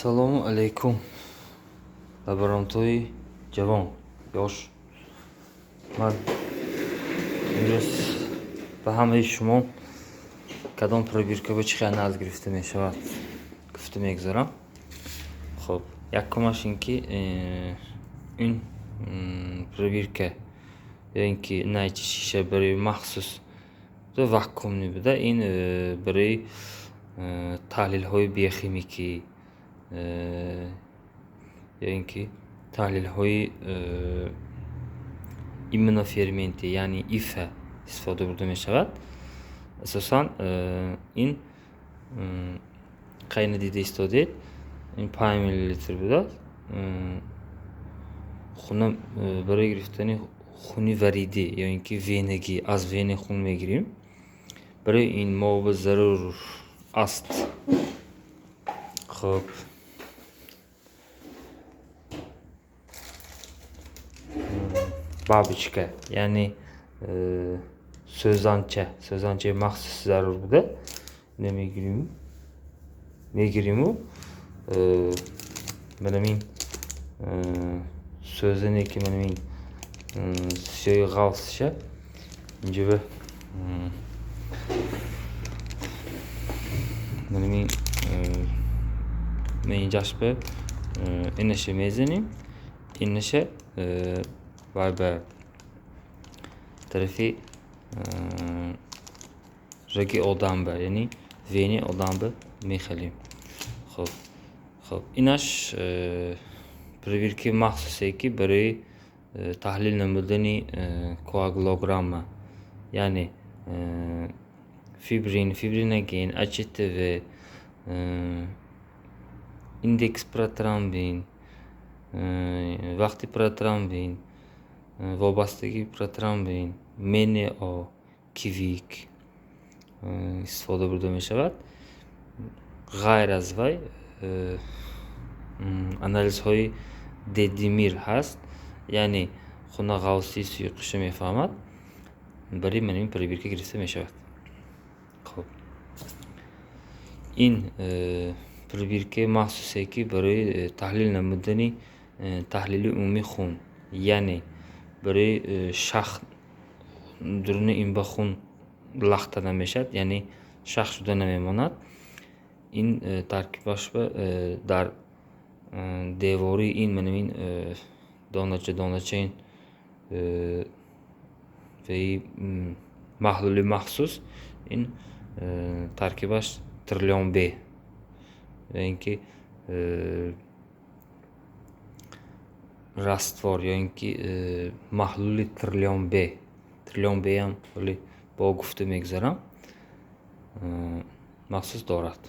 Ассалому алайкум, лаборантҳои ҷавон, ёш. Ман имрӯз ба ҳамаи шумо кадом пробирка ба чӣ хел анализ гирифта мешавад, гуфта мегузарам. Хуб, якумаш ин ки ин пробирка ё ин ки найчи шиша барои махсус вакуумный буда, ин барои таҳлилҳои биохимикӣ ё ин ки таҳлилҳои иммуноферментӣ, яъне ИФА истифода бурда мешавад. Асосан ин қайна дида истодед, ин 5 миллилитр буда, хуна барои гирифтани хуни варидӣ ё ин ки венагӣ, аз вена хун мегирем. Барои ин мо зарур аст, хуб, бабочка, яъне сӯзанча, сӯзанчаи махсус зарур буда. Ина мегириму манамин сӯзане ки манамин сиёҳи ғафсша инҷоба манамин инҷашба инаша мезанем, инаша вай ба тарафи раги одамба, яъне вени одамба мехалем. Хуб, инаш пробиркаи махсусе, ки барои таҳлил намудани коагулограмма, яъне фибрин, фибриноген, АЧТВ, индекс протромбин, вақти протромбин, вобастагии протромбин, МНО, КВИК истифода бурда мешавад. Ғайр аз вай анализҳои D-димер ҳаст, яъне хуна ғафсии сӯйқиша мефаҳмад, барои ман ин пробирка гирифта мешавад. Хуб, ин пробиркаи махсусе, ки барои таҳлил намудани таҳлили умумии хун, яъне барои шах дуруни ин ба хун лахта намешавад, яъне шах шуда намемонад. Ин таркибаш дар девори ин манамин донача донача ин маҳлули махсус, ин таркибаш триллион Б ё ин ки раствор, ё ин ки маҳлули триллион Б, триллион Бам ҳоли бо гуфта мегузарам, махсус дорад.